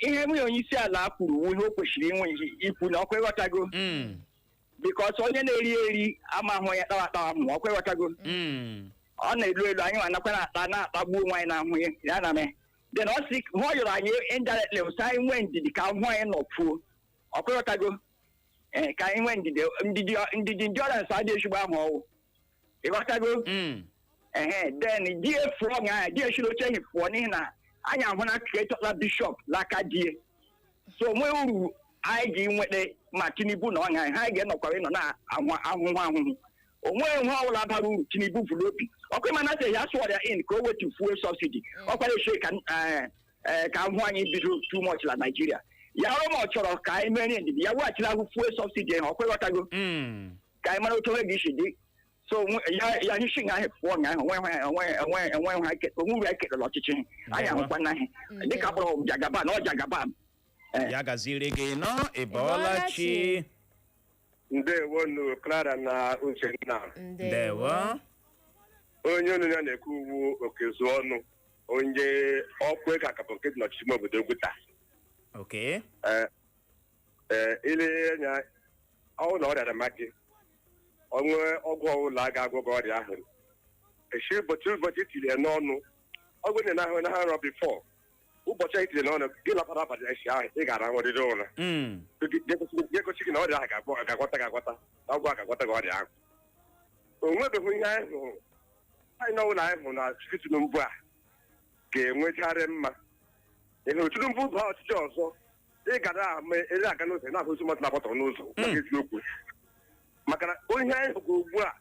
ihe nwunye onye isi ala kwuru wu ihe o kwesịrị inwe ikwu na ọkwa, ịghọtago? Because onye na-eri eri amahụ ya tawa atawa mụ ọkwa, ịghọtago? Ọ na-elu elu, anyị nwa na-ata na-atagbu onwe anyị na-ahụ ya ya na me then ọ sị hụ ọ yọrọ anyị indirectly sị anyị nwee ndidi ka ahụ anyị nọ pụọ ọkwa, ịghọtago? Ee, ka anyị nwee ndidi, ndidi, ndidi, endurance adịghị ezigbo ahụ ọwụ, ịghọtago? Ehe, then di pụọ nya di eshiri oche ehi pụọ n'ihi na anyị ahụ na ketọla bishọp l'aka die, so nwee uru anyị ji nweta ma Tinubu na ọnya ha ga-enọkwara ịnọ na ahụ ahụhụ ahụhụ. Onweghị ihe ọbụla bara uru Tinubu vụrụ obi ọkụ ịma na ya sụọrọ ya in ka o wetu fuel subsidy ọkwara eche ka ka ahụ anyị bido too much na Naijiria. Ya ọrụ ma ọ chọrọ ka anyị merie ndidi, ya weghachila ahụ fuel subsidy ahụ ọkwa, ịghọtago? Ka anyị mara otu onwe ga-esi dị. So ya ya anyị si nga ahụ pụọ nga ahụ onwe onwe onwe onwe ha onwe uru ekerela ọchịchị anyị ahụkwa na ihe dịka akpọrọ Jagaban ọ Jagaban. Ya gaziri gị nọ. Ị bọọla chi? Ndewonu, Clara na Uchenna. Ndewo. Onye unu ya na-ekwu uwu okezu ọnụ onye ọkụ ego akapụ nke dị n'ọchịchị ime obodo Oguta. Ee ee, ile anya ọwụ na ọrịa rama gị onwe ọgwụ ọwụla ga-agwọ gị ọrịa ahụ echi ụbọchị ụbọchị itiri ya n'ọnụ ọgwụ na ahụ na ha rọ before ụbọchị ahụ itiri n'ọnụ gị lapara abalị echi ahụ ị gara ahụrịrị ụra ga-egosi gị na ọrịa ahụ ga-agwọta ga-agwọta na ọgwụ a ga-agwọta gị ọrịa ahụ. O nwebeghị ihe anyị hụrụ anyị n'ọbụla anyị hụrụ na ọchịchị Tinubu a ga-enwecharị mma. Ị hụrụ Tinubu baa ọchịchị ọzọ, ị gara ama ere aga n'ụzọ ị na-ahụ ozu mmadụ na-agbatọ n'ụzọ maka eziokwu, maka na onye anyị hụrụ ugbu a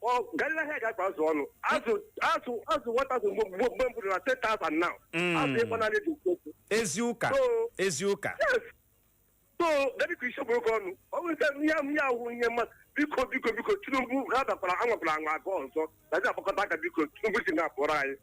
ọ garịla ahịa ga-akpa azụ ọnụ azụ azụ azụ 1000 mgbe mgbe mbụ dị na 10,000 now. Azụ ịgba naanị dị okwu. Ezi ụka. Ezi ụka. Yes, so biko, isi okporoko ọnụ, ọ bụ nke ihe ahụ, ihe ahụ, ihe mma. Biko, biko, biko, Tinubu ha dakwara, anwakwara anwa abụọ ọzọ na ji agbakọta aka. Biko, Tinubu si na-apụrụ anyị.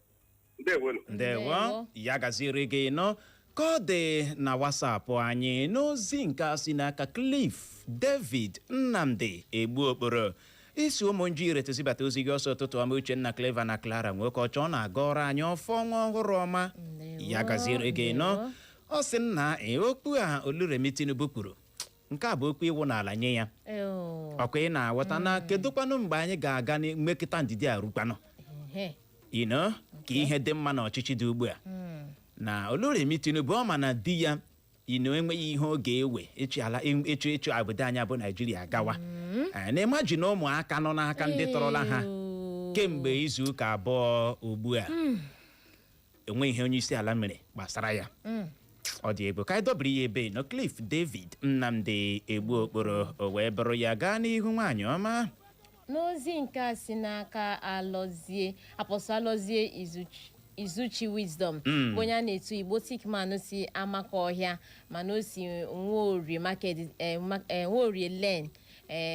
Ndewonu. Ndewo. Ndewo. Ya gaziri gị nọ. Ka ọ dị na WhatsApp anyị n'ozi nke a si n'aka Cliff David Nnamdi Egbu Okporo isi ụmụ nji iretezibata ozi gị ọsọ. Ụtụtụ ọma, Uchenna, Clever na Clara nwoke ọchọ ọ na-aga ọrụ anyị ọfọ nwa ọhụrụ ọma. Ndewo, Ya gaziri gị nọ. Ndewo. Ọ sị nna okwu a Oluremi Tinubu kwuru, nke a bụ okwu ịwụ n'ala nye ya. Eo. Ọkwa ị na-aghọta na kedụkwanụ mgbe anyị ga-aga mmekịta ndidi arụkwanụ ka ihe dị mma n'ọchịchị dị ugbu a na Oluremi Tinubu ọ ma na di ya enweghị ihe ọ ga-ewe ịchị ala, ịchị ịchị obodo anyị bụ Naijiria gawa. Na ịmaji na ụmụaka nọ n'aka ndị tọrọla ha Eo. kemgbe izu ụka 2 ugbu a, enweghị ihe onye isi ala mere gbasara ya. Ọ dị egwu. Ka anyị dọbiri ya ebe nọ. Cliff David Nnamdi Egbu Okporo, o wee bụrụ ya. Gaa n'ihu, nwaanyị ọma. N'ozi nke a si n'aka Alọzie, Apostle Alọzie Izuchi Wisdom, bụ onye a na-etu Igbo Tikman, si Amaka Ọhịa, mana o si Nworie Market, Nworie Lane,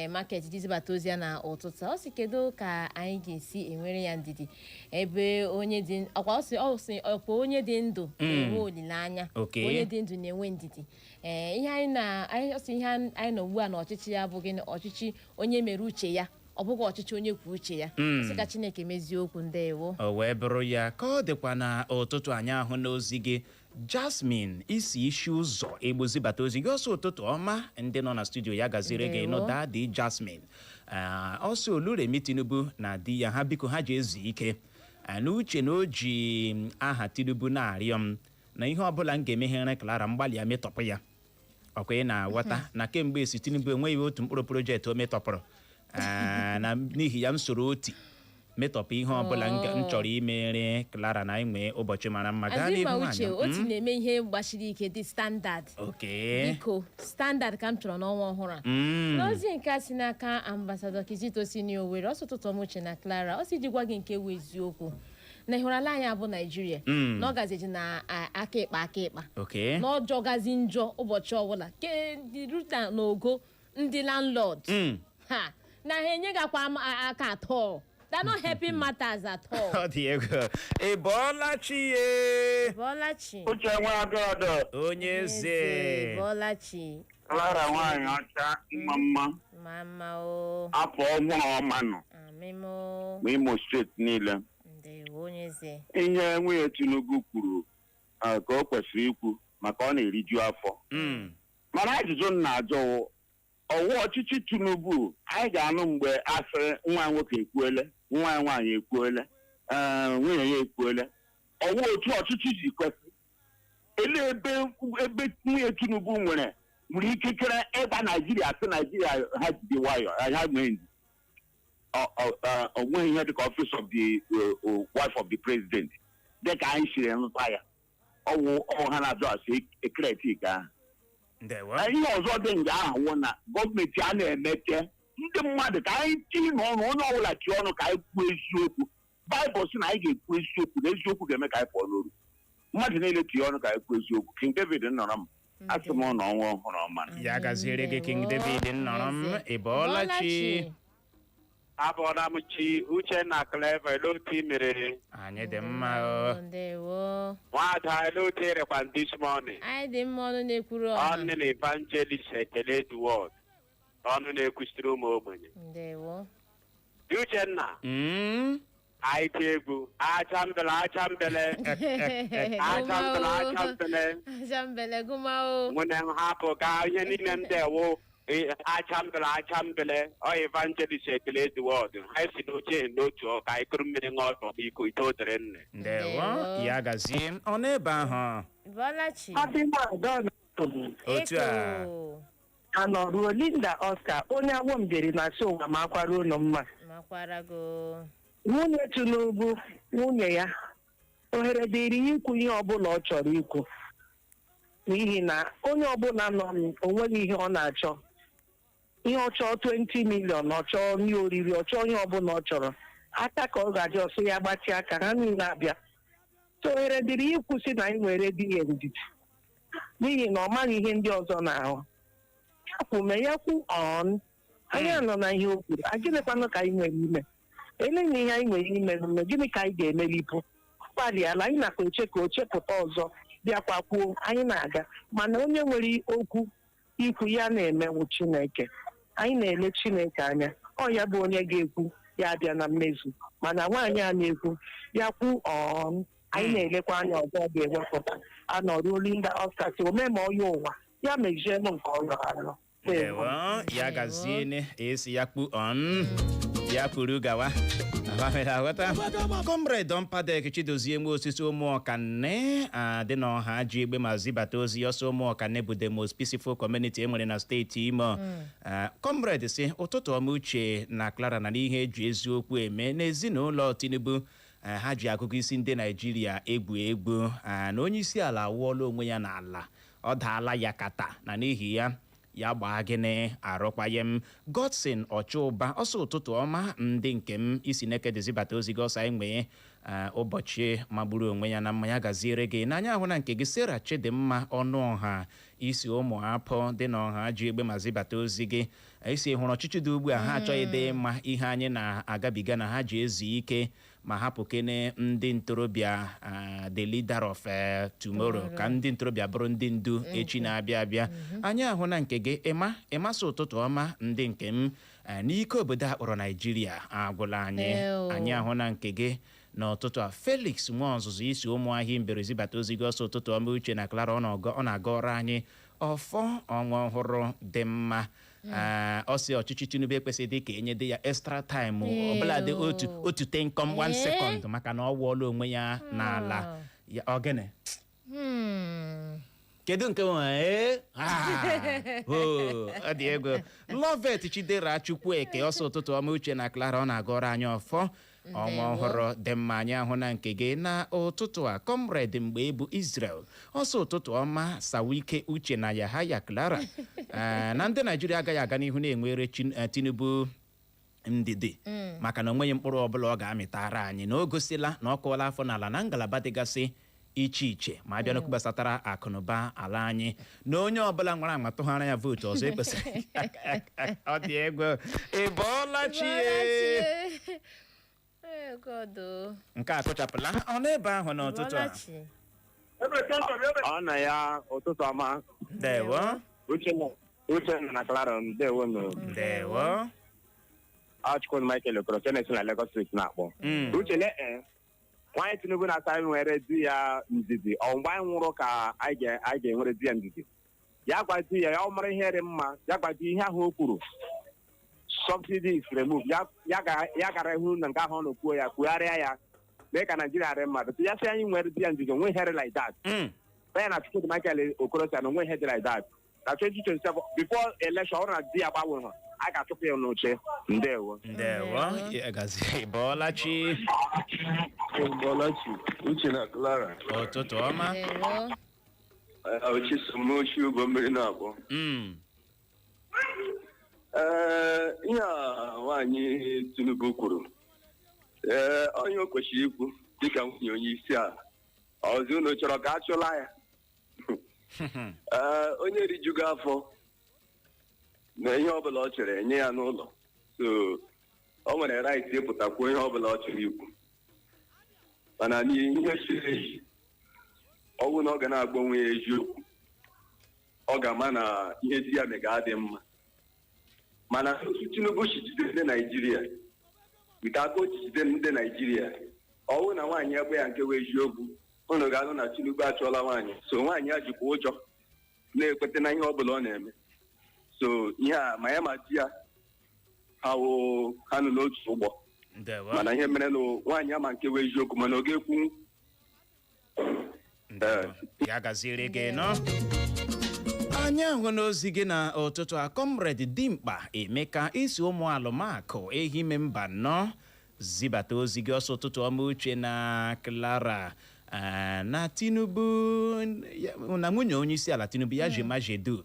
Market jizibata ozi ya na ụtụtụ. Ọ sị, kedu ka anyị ga-esi enwere ya ndidi ebe onye dị ọkwa ọ sị ọkwa onye dị ndụ na-enwe olileanya? Onye dị ndụ na-enwe ndidi. Ee, ihe anyị na anyị, ọ sị ihe anyị nọ ugbu a n'ọchịchị ya abụghị na ọchịchị onye mere uche ya, ọ bụghị ọchịchị onye kwuo uche ya. Sị ka Chineke mezie okwu. Ndewo. O wee bụrụ ya. Ka ọ dịkwa na ụtụtụ anyị ahụ n'ozi gị, Jasmine isi isi ụzọ egbozibata ozi gị ọsọ. Ụtụtụ ọma, ndị nọ na studio, ya gaziri gị. Ndewo. Nọ daadị Jasmine. Ọsọ Oluremi Tinubu na di ya ha, biko ha ji ezu ike. Na uche na o ji aha Tinubu na-arịọ m na ihe ọbụla m ga-emeghere Clara mgbalị ya metọpụ ya. Ọkwa ị na-aghọta na kemgbe esi Tinubu enweghị otu mkpụrụ project o metọpụrụ. Na n'ihi ya m soro oti metọpụ ihe ọbụla m chọrọ imere Clara na anyị nwee ụbọchị mara mma. Gaa Azịma n'ihu. Uche, Nwaanyị. otu na-eme ihe gbachiri ike dị standard. Biko, standard ka m chọrọ n'ọnwa ọhụrụ a. N'ozi nke a si n'aka Ambassador Kizito si n'Owerri, ọsọ ụtụtụ ọma, Uche na Clara. Ọ sị ji gwa gị nke wụ eziokwu na ịhụrụ ala anyị abụ Naijiria na ọ gazeji na aka ịkpa aka ịkpa na ọ jọgazi njọ ụbọchị ọbụla ke ndị ruta n'ogo ndị landlord ha na ha enyegakwa m aka at all. They're not helping matters at all. Ọ dị egwu. Ị bọọla chi ye? Bọlachi. Uche nwe agọdọ. Onye eze. Bọlachi. Clara nwaanyị ọcha, mma mma. Mama o. Afọ ọhụrụ ọma nọ. Amimo. Ma Imo Steeti niile. Ndewo, onye eze. Ihe nwunye Tinubu kwuru ka o kwesịrị ikwu maka ọ na-eriju afọ. Mana ajụjụ m na-ajụ wụ, ọwụ ọchịchị Tinubu anyị ga-anụ mgbe asịrị nwa ya nwoke ekwuele, nwa ya nwaanyị ekwuele, nwunye ya ekwuele? Ọwụ otu ọchịchị ji kwesị? Ele ebe nwunye Tinubu nwere ikikere ịgba Naijiria sị Naijiria ha jide nwayọ, ha nwee ndidi? O nweghị ihe dịka office of the wife of the president dịka anyị siri nụta ya. Ọwụ ha na-ajụ asị ekreti ka ahụ. Ndewo. Na ihe ọzọ dị nga ahụ wụ na gọọmenti a na-emeche ndị mmadụ ka anyị tinye n'ọnụ, onye ọbụla chi ọnụ ka anyị kwuo eziokwu. Baịbụl sị na anyị ga-ekwu eziokwu, na eziokwu ga-eme ka anyị pụọ n'oru. Mmadụ niile tinye ọnụ ka anyị kwuo eziokwu. King David nọrọ m, asị m na ọnwa ọhụrụ ọma. Ya gaziere gị, King David nnọrọ m. Ị bọọla chi? Abọọla m chi, Uchenna, Clever, ele otu ị mere? Anyị dị mma o. Ndewo. Nwada, ele otu ị rekwa this morning? Anyị dị mma, ọnụ na-ekwuru ọha. Ọnụ na Evangelist Ekele the world, ọnụ na-ekwuchitere ụmụ ogbenye. Ndewo. Uchenna, anyị dị egwu aja mbele, aja mbele, aja mbele, aja mbele. Aja mbele gụmao. Nwene m hapụ gaa ihe niile m dewo aja mbele, aja mbele. Ọ Evangelist Ekele the world, ha si n'oche n'otu ọka anyị kụrụ mmiri ṅụọ ọtọ iko ite o dere nne. Ndewo, ya gazie. Ọ n'ebe ahụ. Bọlachi. Otu a. Eko. Anọ ruo Linda Oscar, onye awọmbiri na asị ụwa ma akwara ụlọ mma. Makwarago. Nwunye Tinubu, nwunye ya, ohere dịrị ya ikwu ihe ọbụla ọ chọrọ ikwu, n'ihi na onye ọbụla nọ onweghị ihe ọ na-achọ. Ihe ọ chọọ, 20 million, ọ chọọ nri oriri, ọ chọọ ihe ọbụla ọ chọrọ, aka ka ọ ga-aja ọsọ ya gbatị aka ha niile abịa. So ohere dịrị ya ikwụsị na anyị nwere di ya ndidi. N'ihi na ọ maghị ihe ndị ọzọ na-ahụ. Ya kwu mee ya kwu on. Anyị anọ na ihe o kwuru. A gịnịkwanụ ka anyị nwere ime? Ele na ihe anyị nwere ime n'ume, gịnị ka anyị ga-emelipụ? Ọ gbalịala, anyị nakwa eche ka o chepụta ọzọ bịakwa kwuo, anyị na-aga. Mana onye nwere okwu ikwu ya na-emenwu Chineke. Anyị na-ele Chineke anya. Ọ ya bụ onye ga-ekwu ya abịa na mmezu. Mana nwaanyị a na-ekwu ya kwu on, anyị na-elekwa anya ọzọ ọ ga-ewepụta. Anọruo Linda Oscar si ome ma ọya ụwa ya mejienụ nke ọ rọrọ arọ. Ndewo, ya gaziene esi ya kpu on ya kwuru gawa. Amamere aghọta. Comrade Ompadek Chidozie nwe osisi Ụmụọkanne adị n'ọha ji egbe ma zibata ozi ọsọ. Ụmụọkanne bụ the most peaceful community enwere na steeti Imo. Comrade si, ụtụtụ ọma, Uche na Clara, na n'ihe eji eziokwu eme n'ezinụlọ Tinubu, ha ji akụkọ isi ndị Naijiria egwu egwu, na onye isi ala awụọla onwe ya n'ala, ọ daala ya kata na n'ihi ya ya gbaa gịnị arụkwaghị m. Godson Ọchụba ọsọ, ụtụtụ ọma, ndị nke m. Isi nekede zibata ozi gị, ọsọ anyị nwee ụbọchị magburu onwe ya na mmanya gaziere gị n'anya. Ahụ na nke gị, Sarah Chidimma ọnụ ọha, isi ụmụ apọ dị n'ọha ji egbe ma zibata ozi gị. Isi hụrụ ọchịchị dị ugbu a, ha achọghị dị mma ihe anyị na-agabiga, na ha ji ezu ike ma hapụ kene ndị ntorobịa, the leader of tomorrow, ka ndị ntorobịa bụrụ ndị ndu echi na-abịa abịa. Anyị ahụ na nke gị, ịma ịmasị, ụtụtụ ọma, ndị nke m, n'ike obodo a kpọrọ Naijiria agwụla anyị. Eo. Anyị ahụ na nke gị n'ụtụtụ a, Felix Nwaọzụzụ, isi Ụmụahịa Mberezi bata ozi gị, ọsọ ụtụtụ ọma, Uche na Clara, ọ na-agọrọ anyị ọfọ ọnwa ọhụrụ dị mma. Ọ sị ọchịchị Tinubu ekwesịghị dị ka enye dị ya extra time ọbụladị otu otu tenkom 1 second, maka na ọ wụọla onwe ya n'ala ya. Ọ gịnị? Kedu nke nwe? Ee? Ah, oh, ọ dị egwu. Lovet Chidera Chukwueke ọsọ, ụtụtụ ọma, Uche na Clara, ọ na-agọrọ anyị ọfọ ọnwa ọhụrụ dị mma. Anyị ahụ na nke gị na ụtụtụ a, Comrade mgbe ebu Israel ọsọ, ụtụtụ ọma, Sawike, Uche na Yahaya, Clara. Na ndị Naijiria agaghị aga n'ihu na-enwere Tinubu ndidi, maka na onweghị mkpụrụ ọbụla ọ ga-amịtara anyị, na o gosila na ọ kụọla afọ n'ala na ngalaba dịgasị iche iche, ma abịa n'okwu gbasatara akụnụba ala anyị, na onye ọbụla nwere ama tụghara ya vootu ọzọ ekwesịrị. Ọ dị egwu. Ị bọọla chi? Eh, God, oh. Nke a kụchapụla ọ n'ebe ahụ n'ụtụtụ a. Bọlachi. Ọ na ya, ụtụtụ ọma. Ndewo. Uche na Clara, ndewo nụ. Ndewo. Achukwu Michael Okoro Kenneth na Lagos State na-akpọ. Uche, le nwaanyị Tinubu na-asa nwere di ya ndidi, ọ mgbe anyị nwụrụ ka anyị ga-enwere di ya ndidi. Ya gwa di ya, ya ọ mara ihe dị mma, ya gwa di ihe ahụ o kwuru, subsidy is removed. Ya gara ihu na nke ahụ ọ nọ kwuo, ya kwugharịa ya, mee ka Naijiria dị mma. But ya sị anyị nwere di ya ndidi, onwe ihe dị like that. Ya na Chukwudi Michael Okorocha na onwe ihe dị like that. Na 2027 before election, ọ bụrụ na di ya gbanwere ha, a ga-achụpụ ya n'oche. Ndewo. Ndewo, ya gazie. Bọọla chi. Bọlachi, Uche na Clara. Ụtụtụ ọma. Ndewo. Chisomochi ụgbọ mmiri na-akpọ. Ee, ihe a nwaanyị Tinubu kwuru, ee, onye o kwesịrị ikwu dịka nwunye onye isi ala ọzọ, unu chọrọ ka a chụla ya? Ee, onye rijugo afọ na ihe ọbụla ọ chọrọ enye ya n'ụlọ, so o nwere right ịpụtakwuo ihe ọbụla ọ chọrọ ikwu. Mana n'ihe chiri echi, ọ bụrụ na ọ ga na-agba onwe ya eziokwu, ọ ga-ama na ihe di ya mega adị mma. Mana otu Tinubu si jide ndị Naijiria, nke aka o ji jide ndị Naijiria, ọ bụrụ na nwaanyị egbe ya nke wee eziokwu, unu ga-anụ na Tinubu achụọla nwaanyị. So nwaanyị ya jikwa ụjọ na-ekweta na ihe ọ bụla ọ na-eme. So ihe a, ma ya ma di ya, ha wụ ha nọ n'otu ụgbọ. Ndewo. Mana ihe mere na nwaanyị ama nke wee eziokwu, mana ọ ga-ekwu. Ndewo. Ya gaziere gị nọ. Anyị ahụ n'ozi gị na ụtụtụ a, Comrade Dimkpa Emeka, isi ụmụ alụmakụ Ehime Mba nọ zibata ozi gị, ọsọ ụtụtụ ọma, Uche na Clara. Na Tinubu na nwunye onye isi ala Tinubu ya ji majedu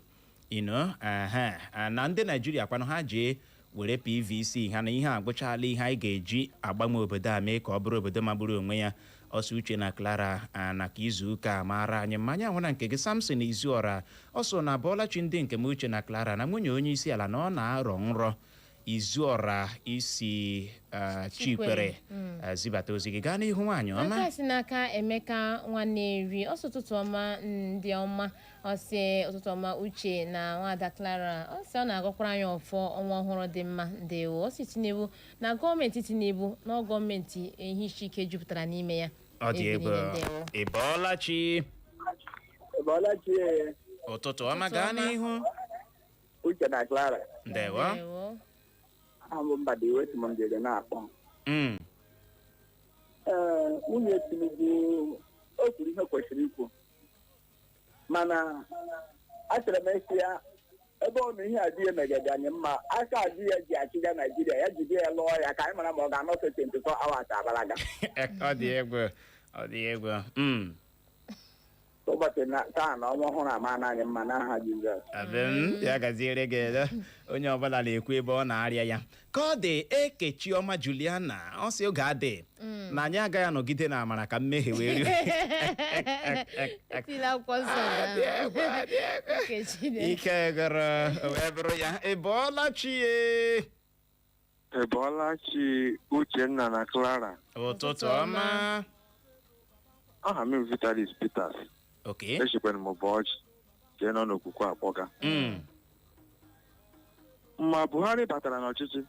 ino na ndị Naijiria kwanụ ha jee Were PVC ha na ihe agwụchala. Ihe anyị ga-eji agbanwe obodo a, mee ka ọ bụrụ obodo magburu onwe ya. Ọsọ Uche na Clara, na ka izu ụka a mara anyị mmanya ahụ na nke gị. Samson Izuọra ọsọ na Bọlachi, ndị nke m, Uche na Clara na nwunye onye isi ala, na ọ na-arọ nrọ. Izuọra isi Chikwere zibata ozi gị. Gaa n'ihu, nwaanyị ọma. Nke a si n'aka Emeka Nwanne Nri. Ọsọ ụtụtụ ọma, ndị ọma. Ọsị ụtụtụ ọma, Uche na nwada Clara. Ọsị ọ na-agọkwara anyị ọfọ ọnwa ọhụrụ dị mma. Ndewo. Ọsị Tinubu na gọọmenti Tinubu na gọọmenti ihe isi ike jupụtara n'ime ya. Ọ dị Ebe egwu. niile. Ndewo. Ị bọọla chi. Bọlachi. Ụtụtụ ọma, gaa Ụtụtụ ọma. n'ihu. Uche na Clara. Ndewo. Ndewo. Ahụ mba dị iwe m jere na-akpọ. Ee, nwunye Tinubu o kwuru ihe kwesịrị ikwu, mana achọrọ m esi ya ebe ọ na ihe a di ya megede anyị mma. Aka a di ya ji achịga Naijiria, ya jide ya lụọ ya, ka anyị mara ma ọ ga-anọfe 24 hours abalaga. Ọ dị egwu, ọ dị egwu. Ụbọchị na taa na ọnwa ọhụrụ ama na anyị mma n'aha Jizọs. Abem, ya gaziere gị. Ede onye ọbụla na-ekwu ebe ọ na-arịa ya ka ọ dị. Ekechiọma Juliana ọ sị oge adị na anyị agaghị anọgide na amara ka mmehie wee rie. Etila akwụkwọ nsọ nga. Nkechi ike gọrọ wee bụrụ ya. Ị bọọla chi ye. Ị bọọla chi, Uchenna na Clara. Ụtụtụ ọma. Aha m bụ Vitalis Peters. Echikwara m Ụbọchị jee nọ n'okwukwe akpọga. Mma Buhari batara n'ọchịchị,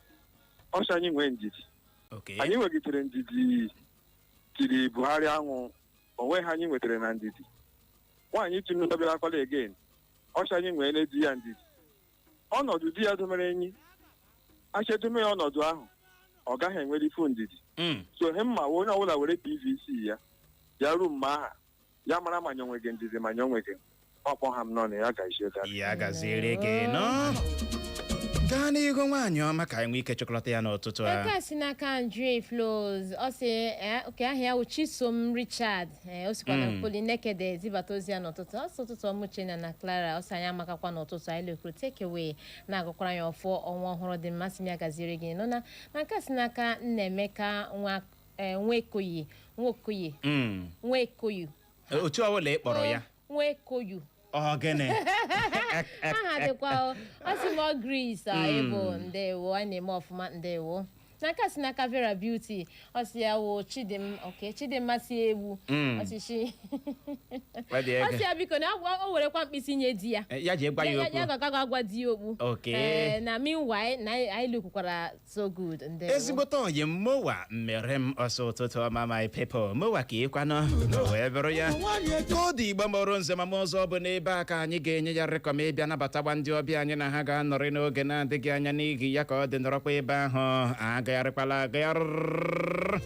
ọsọ anyị nwee ndidi. Anyị nwegitere ndidi tiri Buhari anwụ onwe ha. Anyị nwetara na ndidi. Nwaanyị Tinubu bịarakwala again, ọsọ anyị nwee di ya ndidi. Ọnọdụ di ya domere enyi achedome ya ọnọdụ ahụ, ọ gaghị enwere ifu ndidi. So he mma onye ọbụla were PVC ya ya ruo mma aha ya mara ma nye onwe gị ndidi, ma nye onwe gị ọkpọ ha m nọ na ya gazie ga. Ya gaziere gị nọ. Gaa n'ihu, nwaanyị ọma, ka anyị nwee ike chịkọlọta ya n'ụtụtụ a. Nke a si n'aka Andre Flows. Ọ sị oke aha ya wụ Chisom Richard. O sikwa na Poli Nekede zibata ozi ya n'ụtụtụ. Ọ sị ụtụtụ ọma, Uchenna na Clara. Ọ sị anyị amakakwa n'ụtụtụ. Anyị lekwuru takeaway na-agụkwara ya ọfọ ọnwa ọhụrụ dị mma. Sị m ya gaziere gị nọ na nke a si n'aka Nnaemeka nwa Nwekoye Nwokoye. Nwekoyu. Otu ọbụla ị kpọrọ ya. Nwekoyu. Ọ gịnị? Aha dịkwa o. Ọ sị m ọ Greece a ịbụ. Ndewo, anyị na-eme ọfụma. Ndewo. N'aka si n'aka Vera Beauty. Ọ sị ya wụ Chidimma. Ok, Chidimma si egwu. Ọchịchị. Ọ dị Ọ ego. sị ya biko na o werekwa mkpịsị nye di ya. Ya ji gwa ya ya okwu. ga agwa di ya okwu. Ee, na meanwhile na anyị lukwukwara so good. Ndewo. Ezigbote oyi mowa mere m ọsọ. Ụtụtụ ọma, my people. Mowa ka ịkwanụ wee bụrụ ya ka ọ dị. Igbo mụrụ nze ma m ọzọ, bụ n'ebe a ka anyị ga-enye ya rịkọm ịbịa nabatakwa ndị ọbịa anyị na ha ga-anọrị n'oge na-adịghị anya. N'ihi ya, ka ọ dị, nọrọkwa ebe ahụ, agagharịkwala agagharị.